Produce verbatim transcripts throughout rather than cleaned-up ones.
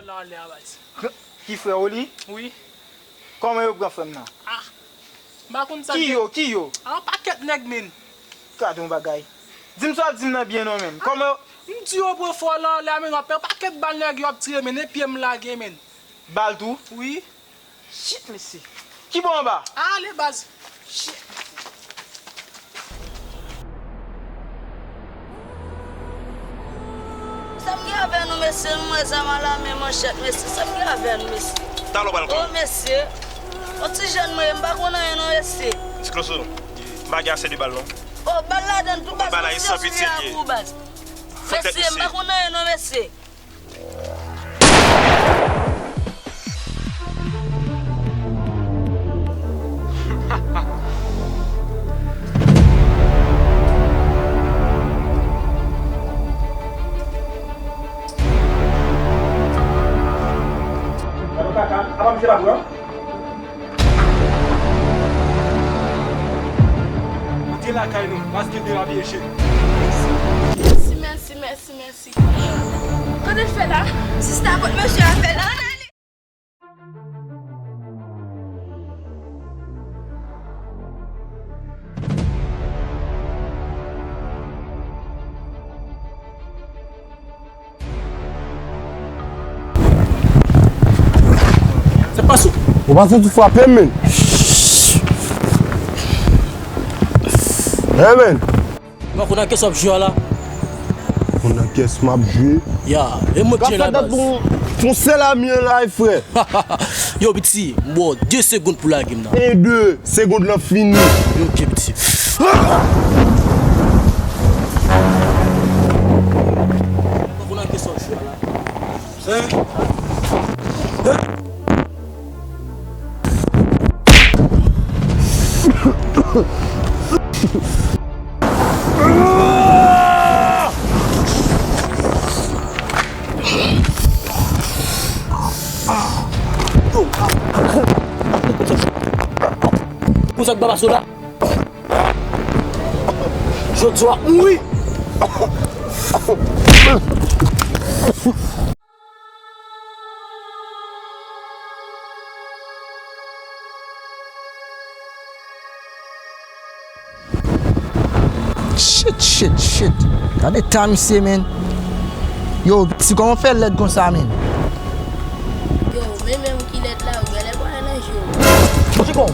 Fò la anlè a baz. Ki frè w li? Wi. Kòman yo pran frè m nan? Ah, m pa konn sa. Ki yo? Ki yo? Ah, yon pakèt nèg, men. Gade yon bagay. Di m sa w ap di m nan byen non, men. Kòman yo? M di yo pran fò la anlè a, men, w ap yon pakèt bal nèg yo ap tire, men, e pye m lage, men. Bal tou? Wi. Shit, mesye. Ki bò anba? Ale baz. Shit. Sa m gen avè nou, mesye? M wè zam alame, manchèt, mesye. Sa m gen avè nou, mesye? Talè w pral konn. O, mesye. O, ti jèn mwen ye, m pa konn anyen non, mesye. Ti Kloso, m pa gen ase de bal non. O, bal ladann tou, baz. Bal la e san pitye l ye. Mesye, m pa konn anyen non, mesye. Gade kaka, apa misye pa pran? Antre lakay nou, paske derape jèn. Mèsi, mèsi, mèsi, mèsi. Kote l fè la? Sista, kot mesye a fè la? Ann ale! Sa k pase w? Ou pa santi frape m, men? Hey, men. Ou pa konn nan kiyès w ap jwe a la? Konn nan kiyès m ap jwe? Ya, e mwen k jwe la baz. Fon sèl ami an la, frè. Yo, piti, m ba w de segonn pou lage m nan. E de segonn lan fini. Ok, piti. Ou pa konn nan kiyès w ap jwe a la? Konsa k baba soda. Jodi a w ap mouri. Shit, shit, shit. Gade eta misye, men. Yo, piti, kòman w fè lèd konsa, men? Yo, men menm ki lèd la, ou genlè pale nan je w. Manje kò w.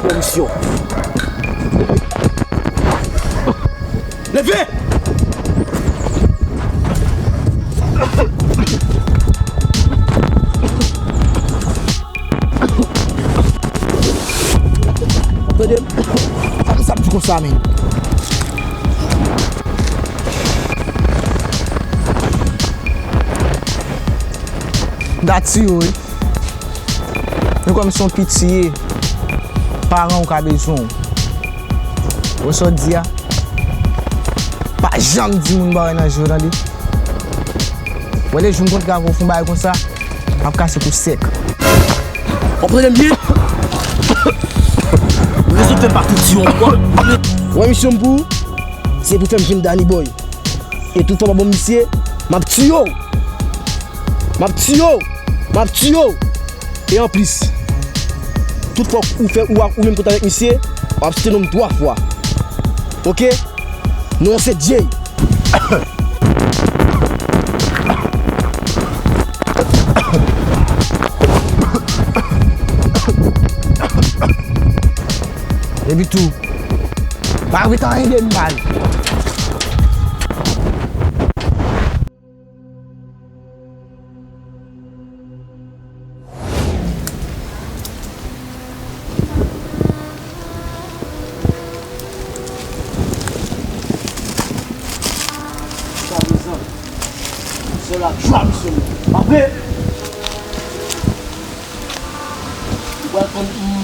Komisyon. Leve! Tande m? Sa m sa m di konsa, men. Dati yo, wi. Men kòm se yon piti ye, paran w ka bezwen w. Wè sa w di a? Pa janm di moun bagay nan je w, tande? Wè, le jou m kontre avè w, fè yon bagay konsa, m ap kase kou sèk. W ap tande m byen? Rezon fè m pa tou di w ankò. Wè misyon m pou ou, se pou fè m jwenn Danny Boy. E tout fwa w pa ban m misye, m ap tiye w. M ap tiye w. M ap tiye w. E anplis, tout fwa ou fè ou, ou menm kontre avèk misye, w ap site non m twa fwa. Oke? Non w se Jay. Epi tou, pa ret anyen de m, baz. Jiska prezan, sèl ak jwa misye mwen. Pa vre? Ou pral konn, hmm.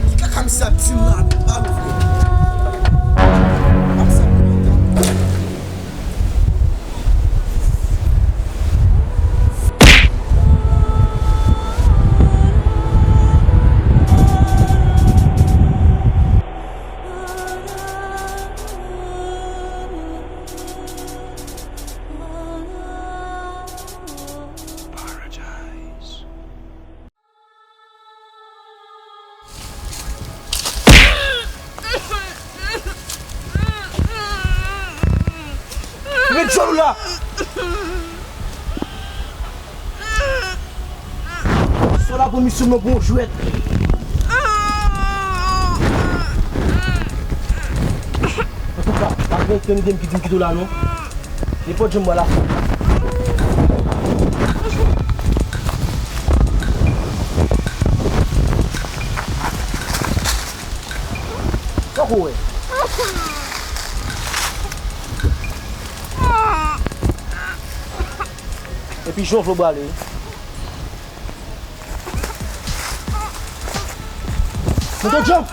Ki kaka misye ap di m la, pa l vre. Ap sa pou mwen. Ret zòn ou la! Sa la pou misyon mwen pou yon jwèt. Antouka, pa gen okenn gen m ki di m kite w la non. Nenpòt jan m pral la. Fòk ou wè. Epi jan w vle w prale. Mete w djanm!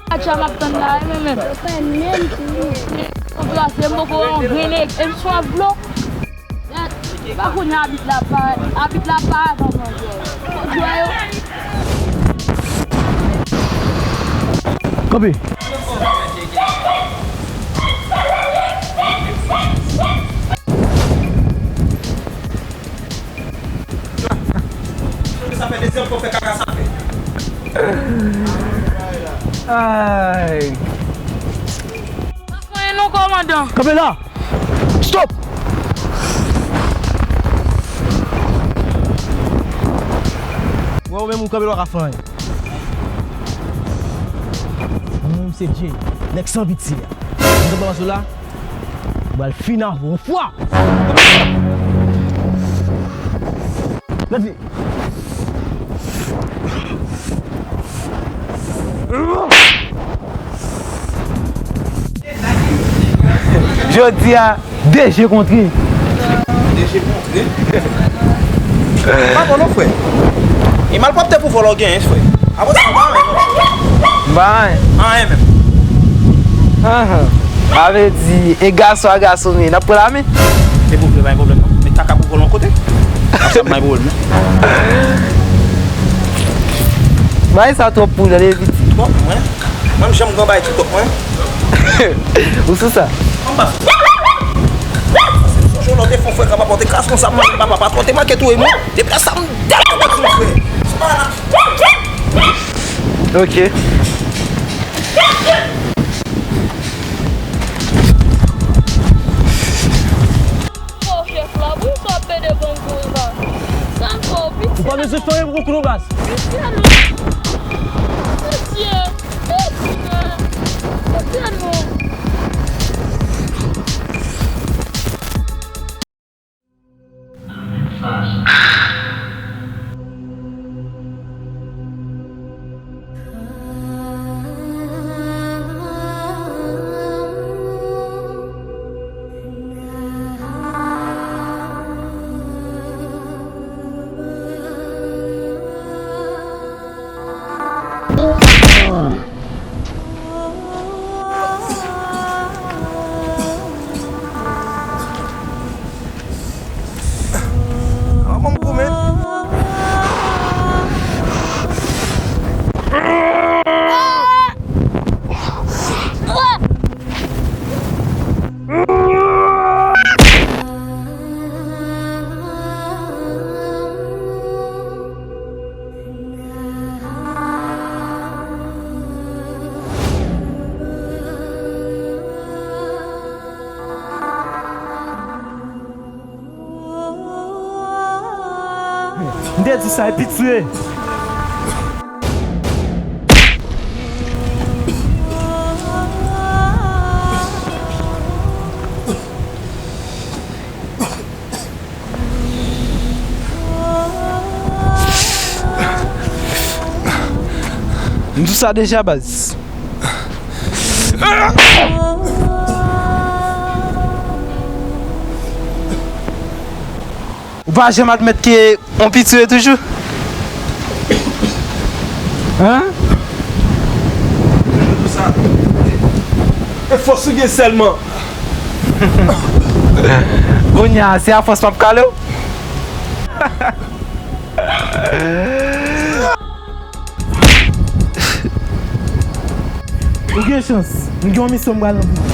Atcha m ap tann la, e men menm. Yo fè menm tou. Yo plase m poko wè yon grenn e m swaf dlo. Pa konnen abit la pa, abit la pa adan manzè. Fò jwè yo. Kanpe. Sa fè dezyèm fwa w fè kaka sa fè. Ay. Pa fè anyen non, kòmandan. Kanpe la! Stop! Wè, ou menm ou kanpe la, w ka fè anyen. Mwen menm se Jay, nèg san pitye a. Ou konprann sa la? M pral fin avè w yon fwa. Let's go. Jodi a, de je kontre. De je kontre? Pa bon non, frè. E malpwòpte pou vòlò genyen, frè. Apre sa, m pa anyen non. M pa anyen. Anyen menm. Ahan. Sa vle di, e gason a gason nou ye, n ap pran lamen. Se pou vre, pa gen pwoblèm non. Men kaka pou vòlò yon kote. Sa pa gen pwoblèm non. Bagay sa twòp pou nou, ale piti. Twòp, mwen. Mwen, m janm gen bagay ki twòp, mwen. Ou sou sa? Anba. Sonje lè w te fè yon frè k ap apòte kras konsa, mwen, papa, patwon te manke touye mwen. Depi lè sa, m dèyè w, ti frè. Se pa la. Ok. Fò chèf la, poukisa w ap pede bann koz la? Sa m fè w, piti. Ou pa bezwen fè anyen pou kou nou baz. Piti a non. Piti a, piti a, piti a non. M te di sa, epi tiye. Sa deja, baz. Ou pa janm admèt ke yon piti w ye toujou? Hein? E fòs ou gen sèlman. Kounye a, se a fòs m ap kale w? Ou gen chans. M gen yon misyon m pral ranpli.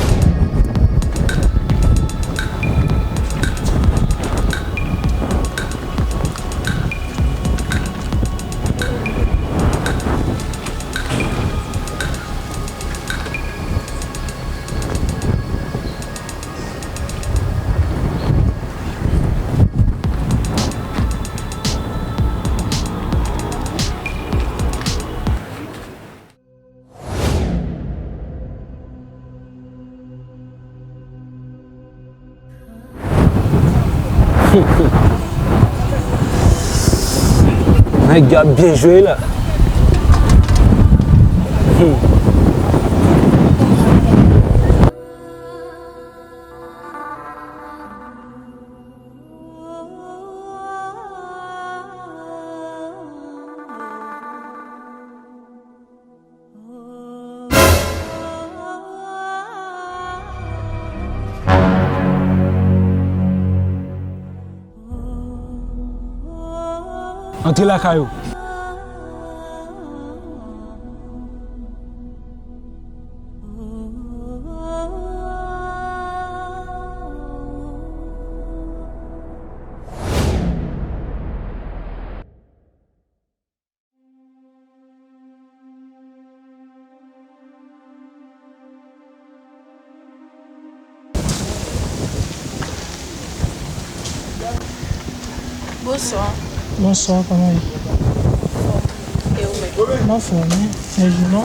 Nèg yo ap byen jwe la. Antre lakay ou. Bonswa. Bonswa, kòman w ye? E ou menm? M anfòm wi. Enjinò?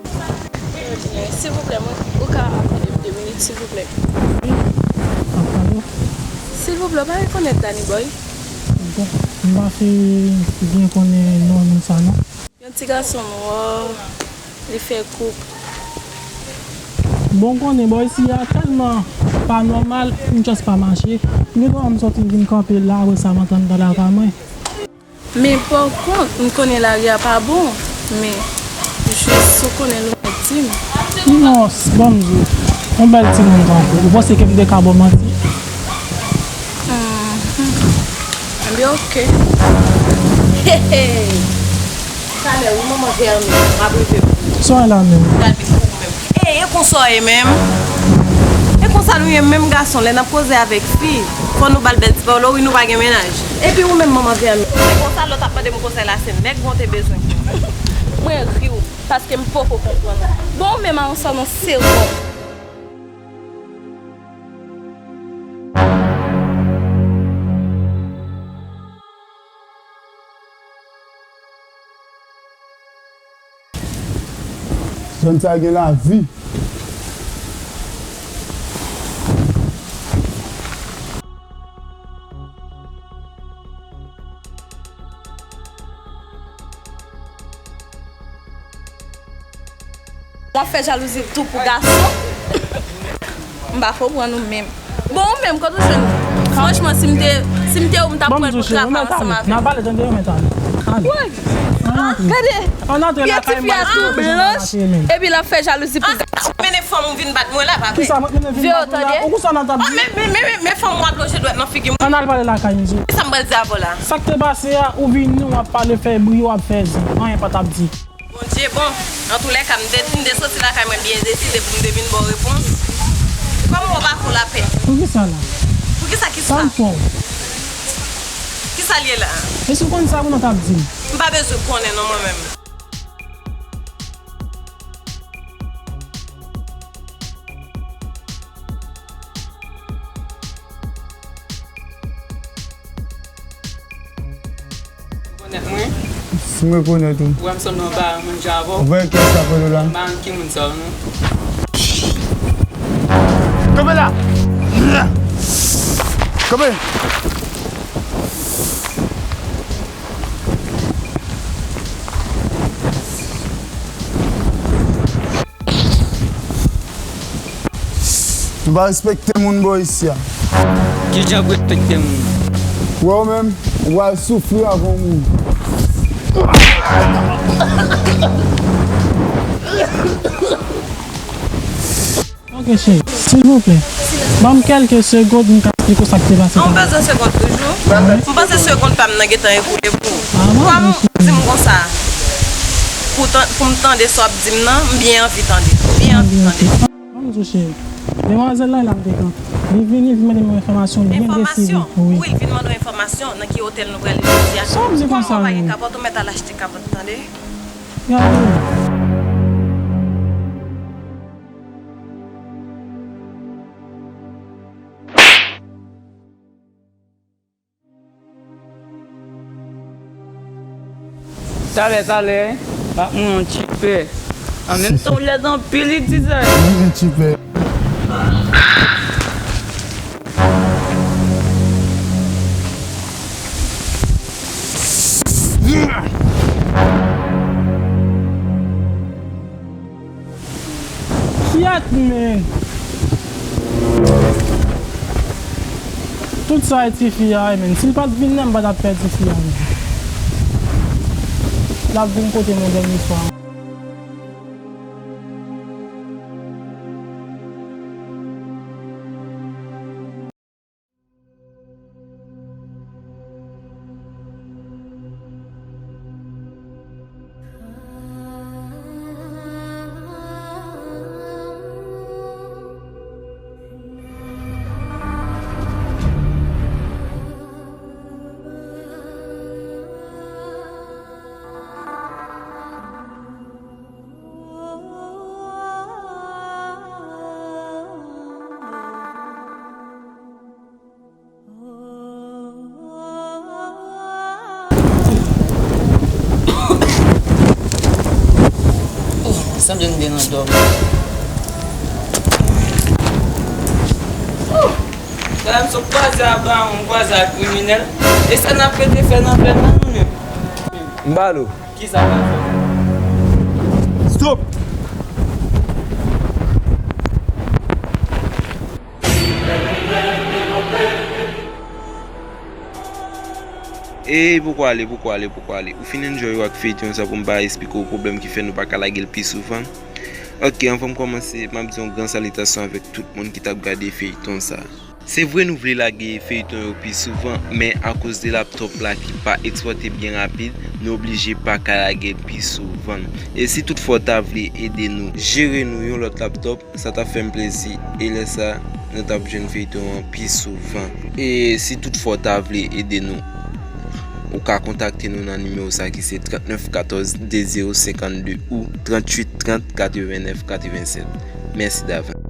Silvouplè, mwen, ou ka akòde m de minit, silvouplè? Wi, m ap tande w. Silvouplè, ou pa rekonèt Danny Boy? Bon, m pa fin byen konnen non moun sa non. Yon ti gason nwè, li fè koup. Bon, konnen bò isi a tèlman pa nòmal, m just pa mache. M gen dwa m sòti vin kanpe la, apre sa m antre anndan lakay mwen. Men pa kont, m konnen lari a pa bon, men jis si w konnen l ou mèt di m. Non, s-, ban m di w, yon bèl timoun tankou w, ou panse ke m te ka ba w manti? Mhm. Ebyen, oke. Hey, hey. Talè wi, manman vèmin, m ap rive pou ou. Sa w la menm? Pral vin pou ou menm. E, e konsa w ye menm? E konsa nou ye menm gason, lè n ap koze avèk fi, fò nou ba l bèl ti pawòl, wi nou pa gen mennaj. Epi ou menm manman vèmin. Se konsa lòt ap mande m konsèy la, se nèg mwen te bezwen. Mwen ri w, paske m poko konprann ou. Bon, ou menm a yon sèl non, se w. Zòn sa gen lavi. W ap fè jalouzi tou pou gason. M pa konprann ou menm. Bon, ou menm, kote w jwenn li? Franchman, si m te, si m te ou, m t ap pran l pou travay ansanm avè m. N a pale, tande, men tande. Woy! Gade! Ann antre lakay mwen, tou blanch, epi l ap fè jalouzi pou gason. Mennen fanm ou vin bat mwen la, pa vre? Kisa mwen mennen vin bat mwen la? Ou konsa nan tande? Men, men, men, men, men fanm ou ap lonje dwèt nan figi m. Ann al pale lakay misye. Kisa m pral di avè w la? Sa k te pase a, ou vini, w ap pale, fè bri, w ap fè zen. Anyen pa t ap di. Bondye bon. Antoulèka, m te, m te soti lakay mwen byen deside pou m te vin ba w repons. Kòman w pa fè w lapè? Poukisa la? Poukisa, kisa? Sa m fè w? Kisa l ye la? Èske w konn sa moun nan t ap di m? M pa bezwen konnen non mwen menm. Rekonèt mwen? Si m rekonèt ou. Ou wè m sanble yon paran moun jan avè w? Ou wè kiyès k ap rele w la? M pa konn ki moun sa yo non. Kanpe la! Kanpe! Ou pa respekte moun bò isi a. Kijan pou respekte moun? Wè w menm, ou pral soufri avan w mouri. Ok, cheri, silvouplè, ban m kèlke segond, m ka esplike w sa k te pase. Ou bezwen segond toujou? M panse segond pa m nan gentan ekoule pou ou. Kòm ou di m konsa, pou tan- pou m tande sa w ap di m nan, m byen anvi tande. M byen anvi tande. Ban m di w, cheri, demwazèl la, la m te tann. Li vini, li mande m yon enfòmasyon, li byen deside. Enfòmasyon? Wi. Wi, li vin mande w enfòmasyon nan ki otèl nou prale jodi a. Sa w ap di konsa menm? Kòm ou pa gen kapòt, ou mèt al achte kapòt, tande? Gade. Talè, talè, m ap mwen yon ti pè. An menm tan, w lèd anpil, wi, tizè. Mwen gen ti pè. Kyèt, men! Tout sa e tifi a, men. Si l pa t vin la, m pa t ap pè tifi a, men. L ap vin kote m yon dènye fwa. Sanble m gen nan dòmi. Gade m sot kwaze a bawon, m kwaze a kriminèl. E sa n ap rete fè nan pèn nan nou menm? M ba l ou. Kisa w pral fè? Stop! Ey, poko ale, poko ale, poko ale. Ou fin enjoy w ak feyton sa pou m pa esplike w pwoblèm ki fè nou pa ka lage l pi souvan? Ok, anvan m kòmanse, m ap di yon gran salitasyon avèk tout moun ki t ap gade feyton sa. Se vre nou vle lage feyton yo pi souvan, men akoz de laptòp la ki pa ekspòte byen rapid, nou oblije pa ka lage l pi souvan. E si toutfwa w ta vle ede nou jere nou yon lòt laptòp, sa t ap fè m plezi, e lè sa, nou t ap jwenn feyton an pi souvan. E si toutfwa w ta vle ede nou, ou ka kontakte nou nan nimewo sa ki se trannèf katòz de zewo senkannde ou tranntuit trant katrevennèf katrevensèt. Mèsi davans.